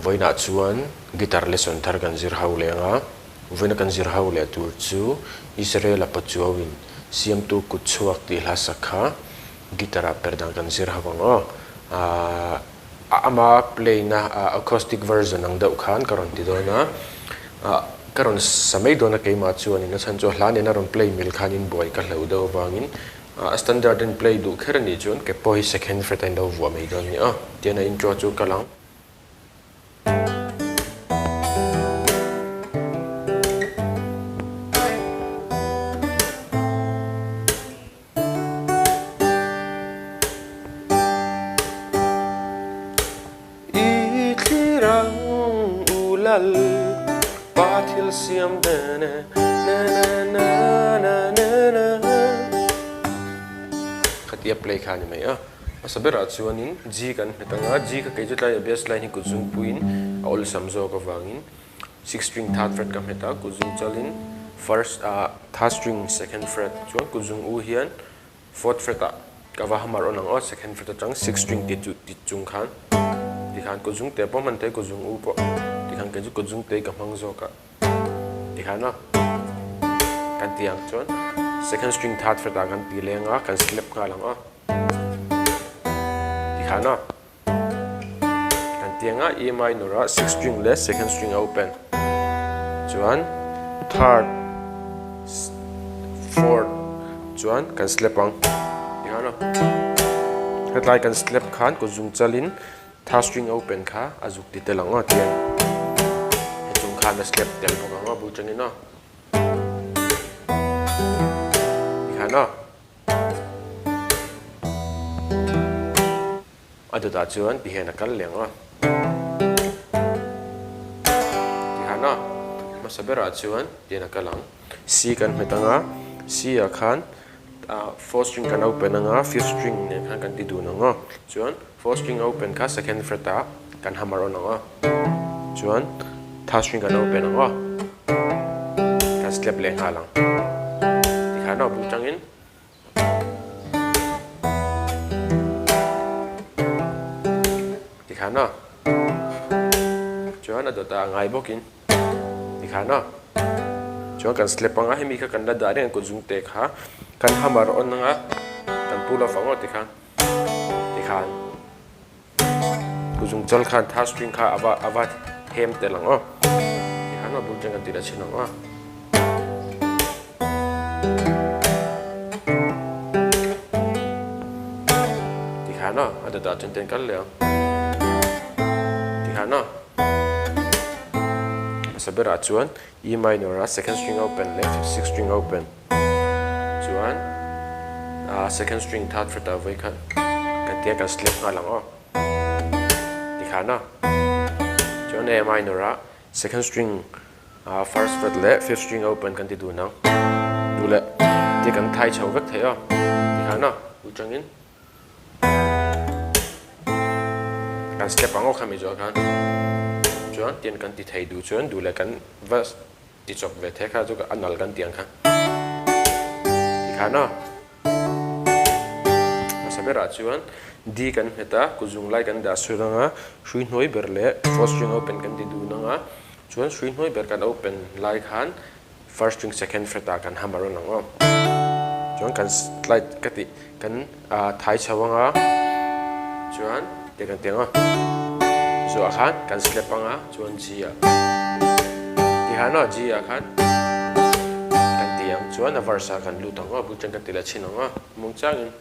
Vawiinah chuan guitar lesson thar kan zir ho leh ang a, vawiina kan zir ho leh tur chu Israel-a pachuauin siamtu kut chhuak tih hla sak kha guitar ah per dan kan zir ho ang aw. Ahh ama play na acoustic version ang deuh khan ka rawn ti dawn a, ah ka rawn sa mai dawn a keimah chuanin a chhan chu a hla nena rawn play mil khanin buai ka hlauh deuh avangin A standard in play duh kher a nih chuan ke pawh hi second fret a in lo vuah mai dawn a ni a, tian a intro chu kal ang. I thlir ang u lal pa thil siam na na na na na na na na Khatia play kha a ni mai a. Hmasa berah chuanin G kan hmet ang a, G kha kei chu tlai a bass line hi kut zungpuiin a awlsam zawk avangin six string third fret ka hmet a, kut zung chalin first ah third string second fret chuan kut zung u hian Fourth fret ah ka va hammer on ang aw, second fret atang sixth string ti chu ti chung khan ti khan kut zung te pawh hman thei kut zung u pawh ti khan kei chu kut zung te ka hmang zawk a ti khan aw kan ti ang chuan second string third fret ah kan ti leng a kan slap nghal ang aw ti khan aw kan ti ang a E minor ah sixth string leh second string a open chuan third fourth chuan kan slap ang ti khan a hetlai kan slap khan kut zung chalin third string a open kha a zuk ti tel ang a tiang hechung khan a slap tel bawk ang a bul tangin a ti khan a. A dawtah chuan ti hian a kal leh ang a. Ti han a, hmasa berah chuan ti hian a kal ang. C kan hmet ang a, C ah khan fourth string kan open ang a, fifth string nen khan kan ti dun ang a. Chuan fourth string open kha second fret ah kan hammer on ang a. Chuan third string kan open ang a, kan slap leh nghal ang. Tikhan a bul tangin. Tikhan a. Chuan a dawt ah a ngai bawkin. Tikhan a. Chuan kan slap ang a, hemi kha kan la dah reng a kut zung te kha kan hammer on ang a, kan pull off ang aw tikhan. Tikhan. Kuzung chal khan third string kha ava ava hem tel ang aw. Tikhan a bul chen kan tih la chhin ang aw. Tikhan aw a dawtah chuan ten kal leh ang. Tikhan aw. Hmasa berah chuan E minor a second string open leh sixth string open chuan second string third fret ah vawi khat kan tia kan slap nghal ang aw tikhan a chuan A minor ah second string first fret leh fifth string open kan ti dun ang duh leh tia kan thai chho vek thei aw tikhan a utangin Kan step ang aw khami zawh khan chuan tin kan ti thei duh chuan duh leh kan va ti chawp ve thei kha chu a nal kan ti ang kha ti khan aw hmasa berah chuan D kan nghet a kut zung lai kan dah sur ang a hrui hnuai ber leh fourth string open kan ti dun ang a chuan hrui hnuai ber kan open lai khan First string second fret ah kan hammer a lang aw. Chuan kan slide ka tih kan thai chho anga chuan tiang kan ti ang aw. Zuah khan kan slap anga chuan G ah ti han aw G ah khan kan ti ang chuan a verse ah kan lut ang aw bul chen kan ti leh chhin ang aw mung changin.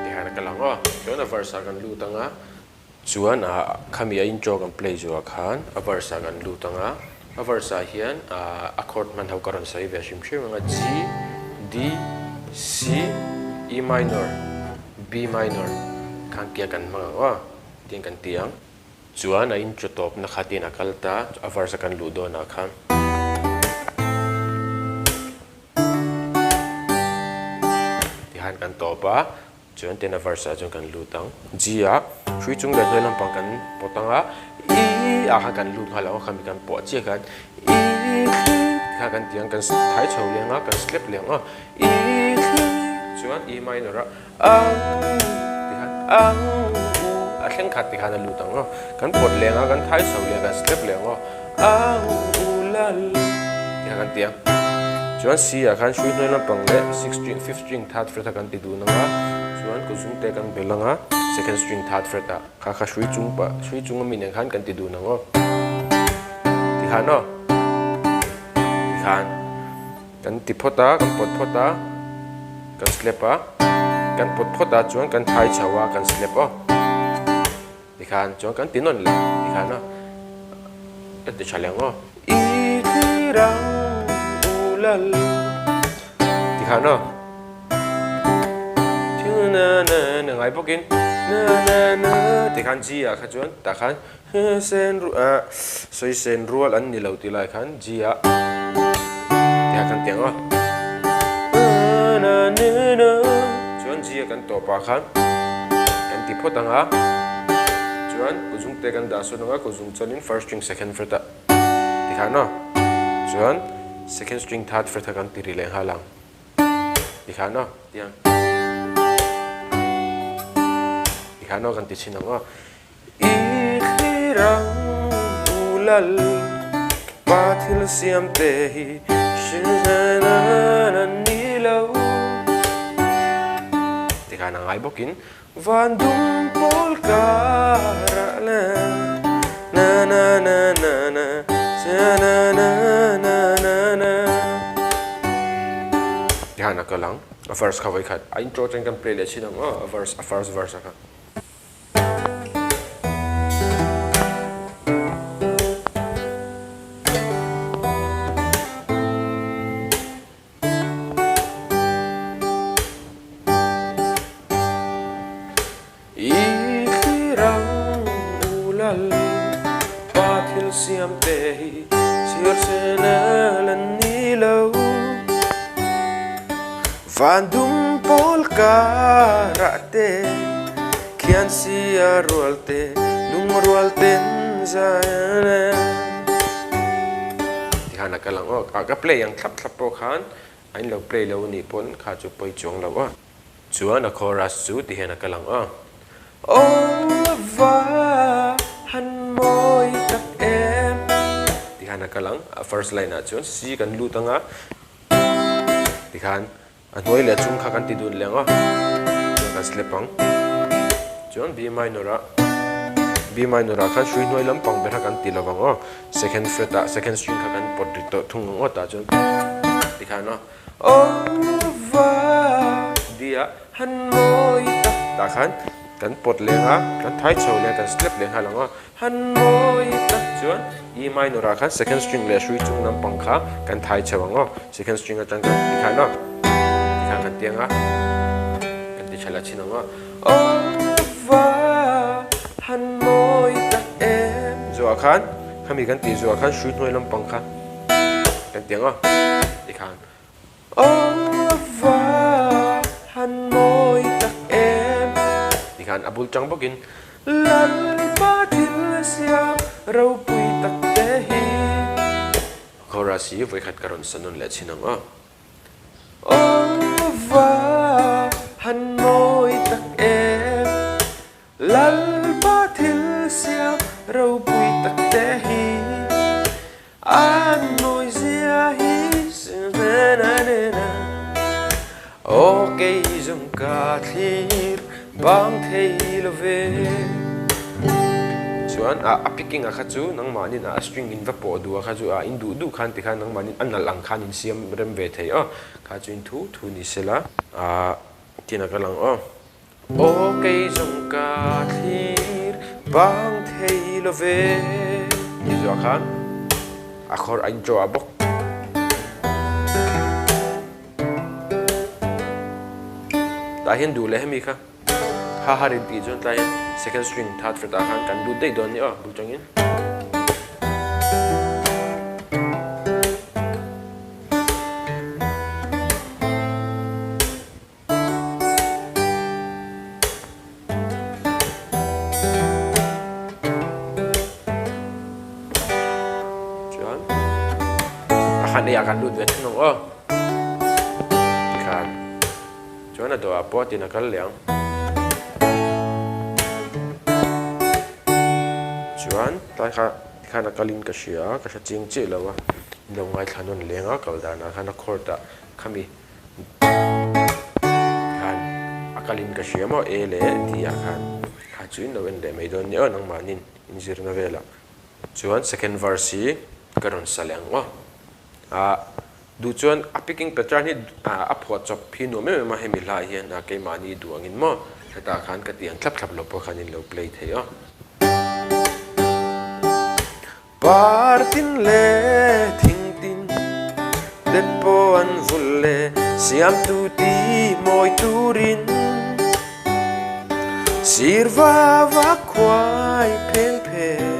Tihian a kal ang aw. Chuan a verse ah kan lut ang a, chuan ah khami a intro kan play zuah khan a verse ah kan lut ang a, a verse ah hian ah a chord hman ho ka rawn sawi ve hrim hrim ang a, G, D, C, E minor, B minor khan kia kan hmang ang aw, tiang kan ti ang. Chuan a intro tawpna kha tiin a kal ta, a verse a kan luh dawnah khan. Tihian kan tawp a. Chuan ten a verse ah chuan kan lut ang. G ah hrui chung leh hnuai lampang kan pawt ang a, I ah khan kan lut nghal ang a, khami kan pawh chiah khan I thli kha kan ti ang, kan thai chho leng a, kan slap leng a, I thli chuan E minor ah ang ti khan ang u a thleng khat ti khan a lut ang a, kan pawt leng a, kan thai chho leng a, kan slap leng a, ang u la ti khan kan ti ang. Chuan C ah khan hrui hnuai lampang leh six string, fifth string, third fret a kan ti dun ang a, chuan kuzung te kan bel ang a, second string third fret ah kha kha hrui chung pah hrui chung ami nen khan kan ti dun ang aw. Ti khan aw. Ti khan kan ti phawt a, kan pawt phawt a, kan slap a, kan pawt phawt a chuan kan thai chho a, kan slap aw. Tikhan chuan kan ti nawn leh tikhan a ka ti tha leh ang aw. I thlir ang u lal tikhan aw. Thil na na na ngai bawkin na na na tikhan G ah kha chuan tah khan sen ru ah sawi sen rual an ni lo tih lai khan G ah tikhan kan ti ang aw. Na na na chuan G ah kan tawp ah khan. Kan ti phawt ang a, chuan kuzung te kan dah sawn ang a, kuzung chuanin first string second fret ah ti khan aw, chuan second string third fret ah kan ti ri leh nghal ang ti khan aw, tiang ti khan aw kan ti chhin ang aw. I thlir ang u lal pa thil siam te hi hrilhna ni lo. Tikhan a ngai bawkin van dum pawl karah la na na na na na na na na na na. Tikhan a kal ang a verse kha vawikhat a intro atangin kan play leh thin ang aw a verse a first verse a kha. I thlir ang u lal pa thil siam te hi chhiar se nel an ni lo. Van dum pawl karah te khian sia rual te lung rual ten zai an e. Tikhan a kal ang aw, a ka play ang thlap thlap pawh khan a in lo play lo anih pawn kha chu pawi chuang lo a. Chuan a chorus chu ti hian a kal ang aw. Aw va han mawi tak em. Ti hian a kal ang, a first line ah chuan C kan lut ang a. Tikhan a hnuai leh a chung kha kan ti dun leh ang aw. Chuan kan slap ang. Chuan B minor ah B minor ah khan hrui hnuai lampang ber kha kan ti lo vang aw. Second fret ah second string kha kan pawt ri tawh thung ang aw tah chuan tikhan aw. Aw va D ah han mawi tak tah khan kan pawt leng a, kan thai chho leh a kan slap leh nghal ang aw. Han mawi tak chuan E minor ah khan second string leh hrui chung lampang kha kan thai chho ang aw. Second string atang khan ti khan aw. Ti khan kan ti ang a, kan ti tha la chin ang aw. Aw va han mawi tak em. Zuah khan khami kan tih zuah khan hrui hnuai lampang kha kan ti ang aw. Ti khan aw va han mawi tak em. Ti khan a bul tang bawkin Lalpa thil siam ropui tak te hi. Chorus hi vawikhat ka rawn sa nawn leh chhin ang aw. Aw va han mawi tak em. Lalpa thil siam ropui tak te hi. An mawi zia hi Aw kei zawng ka thlir bang thei lo ve. Chuan a a picking a kha chu nangmahnin a string in va pawh duh a kha chu a in duh duh khan tikhan nangmahnin a nalh ang khan in siam rem ve thei aw. Kha chu in thu thu ni sela a tin a kal ang aw. Aw kei zawng ka thlir bang thei lo ve tih zawh khan a khawr a intro ah bawk. Tah hian duh leh hemi kha ha ha rin tih chuan tlai hian second string third fret ah khan kan lut daih dawn a ni aw bul tangin. A ah kan lut ve thung ang aw. Tikhan chuan a dawhah pawh tin a kal leh ang. Chuan tlai kha tikhan a kalin ka hria a, ka hre chiang chiah lo a, in lo ngaithla nawn leng a kal danah khan a chord ah khami khan a kalin ka hria maw A leh D ah khan kha chu in lo en leh mai dawn nia aw nangmahnin inzirna velah chuan second verse hi ka rawn sa leh ang aw. Ah duh chuan a picking pattern hi a phuah chawp hi nuam em em a hemi hlaiah hian a keimahni duh angin maw hetah khan ka tih ang thlap thlap lo pawh khan in lo play thei aw. Par tin leh thing tin te pawh an vul leh siamtu ti mawi turin sir va va khuai pheng pheng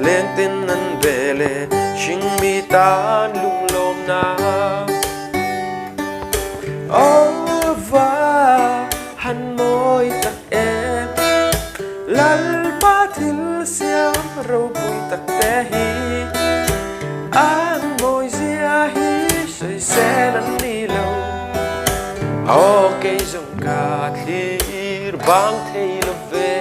leng ten an be leh hringmi tan lunglawmna aw va han mawi tak em Lalpa thil siam ropui tak te hi an mawi zia hi sawisel an ni lo aw kei zawng ka thlir bang thei lo ve.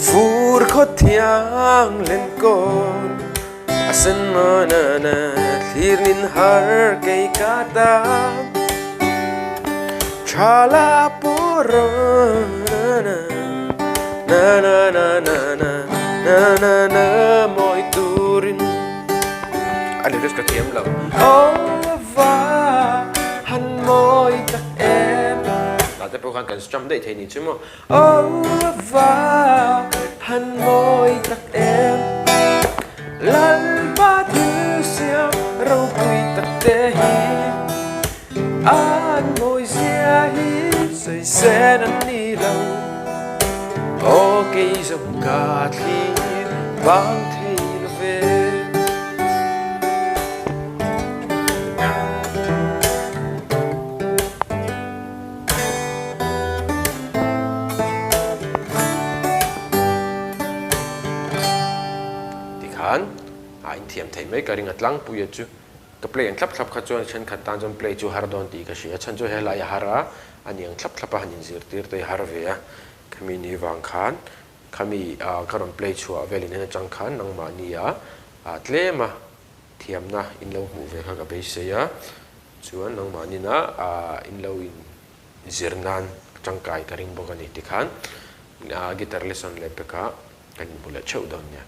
Fur khaw thiang len kawn a sen mana na thlir nin har kei ka ta tha la pawh na na na na na na na na na mawi turin a lyrics ka thiam lo. Aw va han mawi tak em. Tah te pawh khan kan strum daih thei ni chu maw. Aw va han mawi tak em. Lalpa thil siam ropui tak te hi an mawi zia hi sawi sen an ni lo. Aw kei zawng ka thlir vang thei lo ve. Tikhan a inthiam theih mai ka ring a tlangpuia chu ka play ang thlap thlap kha chuan thenkhat tan chuan play chu har dawn tih ka hria chhan chu helai a har a a ni ang thlap thlap a han inzirtir te hi har ve a khami ni vang khan khami ka rawn play chhuah velin en atang khan nangmahni a tlem a thiamna in lo hmuh ve kha ka beisei a chuan nangmahnin a in lo in zir nan tangkai ka ring bawk a ni tikhan guitar lesson leh pekah kan inhmu leh theuh dawn nia.